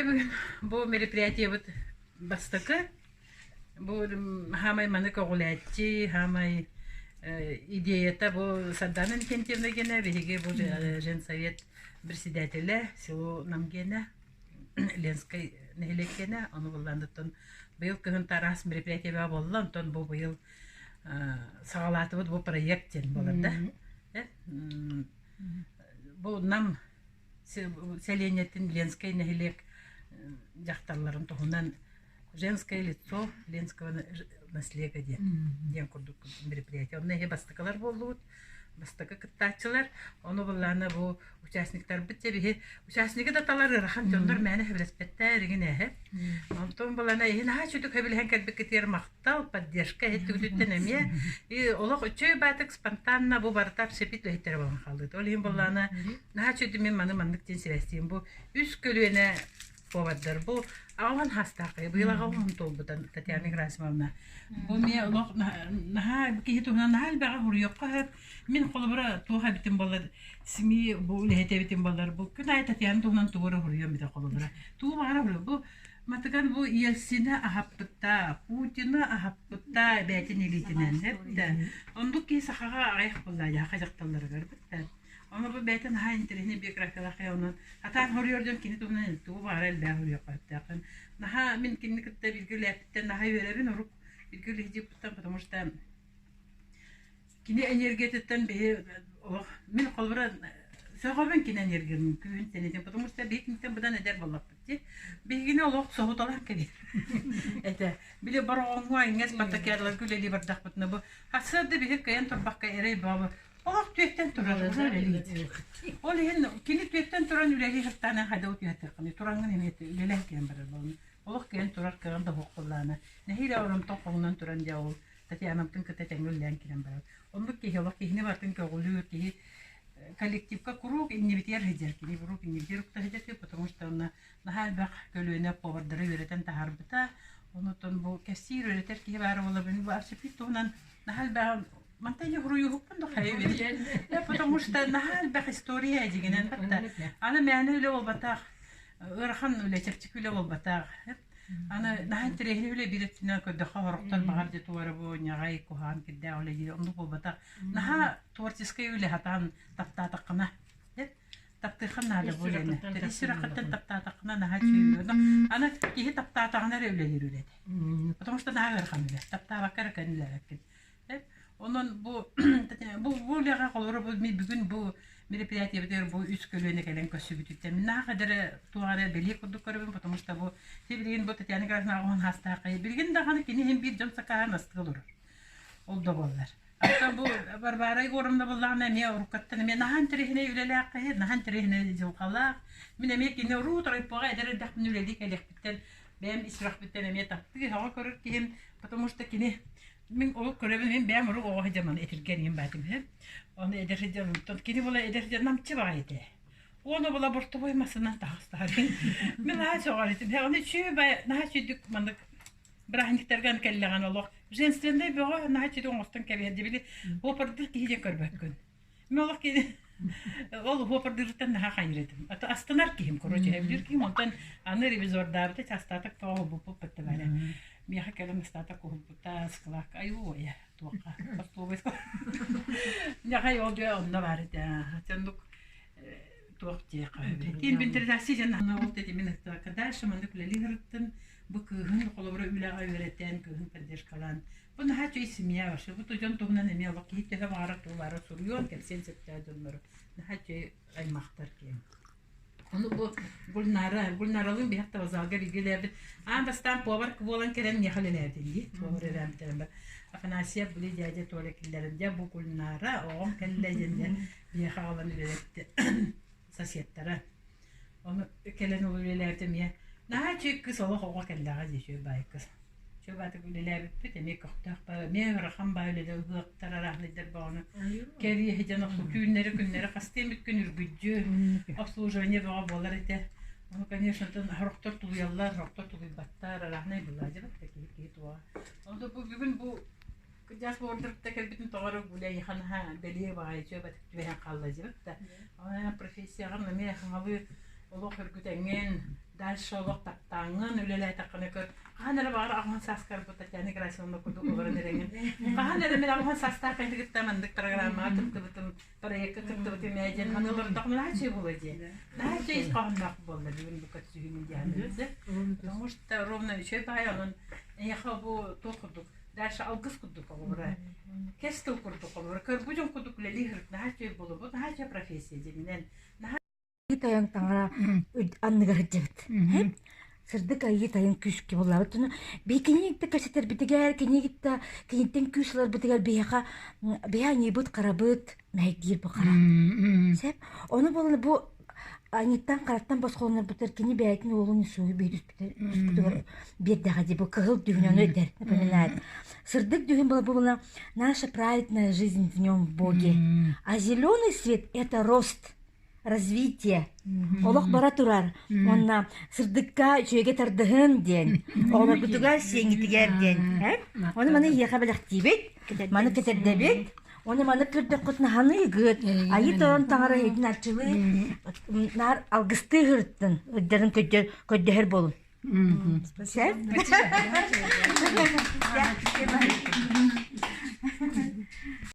Дьэ бүгүн бу мероприятиебыт бастакы. Бу хаамай маны көҕүлээччи, хаамай идеята бу Сардана Иннокентьевна гена, биһиги бу женсовет председателэ село Намгена, Ленскэй нэһилиэккэнэ, ону буллаандыттан быйыл кыһын араас мероприятие буолла, онтон бу быйыл саҕалаатыбыт бу проект диэн буолар да. Бу Нам сэлиэнньэтин Ленскэй нэһилиэк дьахталларын туһунан «Женское лицо Ленского наслега» диэн диэн курдук мероприятие. Онно эһи бастакылар буоллубут, бастакы кыттааччылар. Ону былаана бу участниктарбыт дьэ биһи участнигы да талар ыарахан дьоннор мээнэ сөбүлэспэттэр игин эһэ. Онтон былаана эһи наһаа чүтүк сөбүлэһэн кэлбиккитигэр махтал, поддержка иһиттигититтэн эмиэ и олох үчүгэй баатык спонтанно бу барыта общепит үлэһиттэрэ буолан хаалбыт. Ол иһин буоллаана наһаа үчүгэй мин маны маннык диэн сибээстиим. Бу үс көлүөнэ повардар бу аҕалан хаастааххай быйыл аҕалан туолбутан Татьяна Герасимовна. Бу эмиэ олох наһаа киһи туһунан наһаа элбэҕи суруйуохха сөп. Мин холобура туох эбитим буоллар СМИ бу үлэһитэ эбитим буоллар бу күн аайы Татьяна туһунан тугу эрэ суруйуом этэ холобура. Тугу баҕарар суруйуом. Бу Матыган бу Ельцини аһаппыта, Путины аһаппыта бэйэтин илиитинэн эптэ. Оннук киһи сахаҕа аҕыйах буолла дьаха дьахталларыгар битта. Ону бу бэйэтин наһаа интэриэһинэй биографиялаах онон атаан хоруйар дьон кини туһунан тугу баҕара элбэҕи хоруйуохтаахтааххын. Наһаа мин кинини кытта бииргэ үлэлээппиттэн наһаа үөрэбин урук бииргэ үлэлиирбиттэн потому что Кини энергиятыттан биһи олох мин холобура сөҕөбүн кини энергиятын күүһүн тэнитин потому что биһи киниттэн быдан эдэр буоллахпыт дии. Биһигини олох соһуталаан кэлэр этэ. Били Бороҕоҥҥо иҥэс спартакиадаларга үлэлии бардахпытына бу сарсыарда биһи кыайан турбакка эрэй бөҕө олох түөттэн турар үлэлиир. Ол иһин кини түөттэн туран үлэлии сыртаанан хайда утуйатыаххыный тураҥҥын эмиэ үлэлээн киирэн барар буолан олох кыайан турар кыаҕын да суох буоллаҕына нэһиилэ оронтон хоҥнон туран дьэ ол Татьянабытын кытта тэҥҥэ үлэлээн киирэн барар. Оннук киһи олох киһини барытын көҕүлүүр, киһи коллективка куруук иннибитигэр сылдьар, кини куруук иннибитигэр укта сылдьар, потому что онно наһаа элбэх көлүөнэ повардары үөрэтэн таһаарбыта. Онутон бу кэпсиир, үөрэтэр киһи баара буолабын. Бу архипит туһунан наһаа элбэх мантан я суруйуһукпун да хайа потому что наһаа элбэх история дьигинэн аны мээнэ үлэ буолбатах ыарахан үлэ чэпчэки үлэ буолбатах Аны наһаа интэриэһинэй үлэ биир өттүнэн көрдөххө сорохтор баҕар дьэ тугу эрэ бу ньаҕай куһаҕан кирдээх үлэ диир оннук буолбатах. Наһаа творческай үлэ сатаан таптаатаххына таптыахха наада бу үлэни. Ис сүрэххиттэн таптаатаххына наһаа үчүгэй. Аны киһи таптаатаҕына эрэ үлэлиир үлэтэ. Потому что наһаа ыарахан үлэ. Таптаабакка эрэ кэллээбэккин. Онон бу бу бу үлэҕэ холобура бу бүгүн бу мероприятиебытыгар бу үс көлүөнэ кэлэн көрсүбүтүттэн мин наһаа эрэ туох эрэ бэлиэ курдук көрөбүн, потому что бу билигин бу Татьяна Графовна оҕон хаастаахай билигин даҕаны кини иһин биир дьон сакааһын астыы олорор. Ол да буоллар. Оттон бу Варвара Егоровна буллаҕына эмиэ уруккаттан эмиэ наһаа интэриэһинэй үлэлээх киһи, наһаа интэриэһинэй дьылҕалаах. Мин эмиэ кини уруу тройпоҕа эдэр эрдэхпинэ үлэлии кэлиэхпиттэн бэйэм ис сүрэхпиттэн эмиэ таптыы сөҕө көрөр киһим, потому что кини Мин ол көрөбүн, мин бэйэм урук оҕо сылдьан маны этиргэн иһин баатым үһү. Ону эдэр сылдьан, онтон кини була эдэр сылдьан намчы баҕайы этэ. Уону була бортовой массыынан таҕыстаҕар. Мин наһаа сөҕөр этим. Ону үчүгэй наһаа үчүгдүк маннык бырааһынньыктарга кэллэҕин олох женственнэй бөҕө наһаа үчүгэй оҥостон кэбиһэр дии били уопардыыр киһи диэн көрбөккүн. Мин олох кини ол уопардыырыттан наһаа хайыр этим. А то астынар киһим, короче, сөбүлүүр киһим. Онтон аны ревизордаабыта частаатак тоҕо уһулбуппут бытта бары. Миэхэ кэлэн ыстаатак уһулбута склак айуу туохха остуолбай Ньахай ол дьэ онно баар этэ. Оннук туох диэххэ Инвентаризация дьэн ол тэтимин ыттыбакка дальше маннык үлэлии сырыттым. Бу кыыһын холобура үлэҕэ үөрэтэн, кыыһын поддержкалаан Бу наһаа үчүгэй семья вообще. Бу дьон туһунан эмиэ олох киһи төһө баҕарар тугу баҕарар суруйуон, кэпсиэн сөптөөх дьоннору. Наһаа үчүгэй аймахтар киэн. Ону бу Гульнара, Гульнаралыын биһиэхэ вокзалга бииргэ үлэлээбит. Аан бастаан повар буолан кэлэн миэхэ үлэлээбитин дии. Повар үлэлээбитин бар. Афанасьев били дядя Толя киллэрин дьэ бу Гульнара оҕом кэллэ диэн дьэ биһиэхэ аҕалан үлэлэтти соседтара. Ону кэлэн ол үлэлээбит эмиэ наһаа үчүгэй кыыс олох оҕо кэллэҕэ дии үчүгэй баай кыыс. Үчүгэй баатык үлэлээбиппит эмиэ көхтөөх баа эмиэ ыарахан баа үлэлэ ыһыахтар араахныйдар бөҕөнү кэрийэ сылдьан түүннэри күннэри хастыы эмит күн үргүддьү обслуживание бөҕө буолар этэ. Ону конечно сорохтор тулуйаллар, сорохтор тулуйбаттар, араахнай былаадьыбат да киһи киһи туоҕа. Ону бу бүгүн бу Кырдьаҕас буордурукта кэлбитин тоҕо эрэ гуляйхан бэлиэ баҕайы чүөбэтик түбэһэн хаалла дьибит да. Профессияҕын эмиэ хаҥалыы олох үргүтэҥҥин, Дальше олох таптааҥҥын үлэлээтэххинэ көр, хаһан эрэ баҕар 80 сааскар бу Татьяна Герасимовна курдук олорон эрэҥин. Хаһан эрэ мин 80 саастаах киһи кытта маннык программаҕа кыттыбытым, проекка кыттыбытым ээ диэн ханы олордохпуна наһаа үчүгэй буолуо диэн. Наһаа үчүгэй ис хоһоонноох буолла бүгүн бу көрсүһүүм диэн Потому что ровно үчүгэй баай онон эйиэхэ бу туох курдук дальше алгыс курдук холобура кэс тыл курдук холобура көрбүт дьон курдук үлэлии сырыт наһаа үчүгэй буолуо бу наһаа үчүгэй профессия дьиҥинэн наһаа тайан таҥара анныгар сылдьабыт. Сырдык айыы тайын күүскэ буллабыт. Би кинигитте кэсэтэрбитигэр, кинигитте киниттэн күүс ыларбытыгар биһиэхэ биһи аньыыбыт харабыт мэһэйдиир бу хара. Сеп. Ону буолан бу аньыттан хараттан босхолонорбутар кини бэйэтин уолун Иисуһу биэрдүспүтүгэр биэрдэҕэ дии бу кыһыл дүһүн ону этэр напоминает. Сырдык дүһүн была была наша праведная жизнь в нем в Боге. А зеленый свет это рост развитие олох бара турар уонна сырдыкка үчүгэйгэ тардыһын диэн оҕолоргутугар сиэҥҥитигэр диэн ону маны эһиэхэ бэлэхтиибит маны кэтэрдэбит ону маны көрдөххүтүнэ ханыыгыт айыы тойон таҥара эһигин арчылыы наар алгыстыы сырыттын ыддарын көрдөһөр буолун Сөп?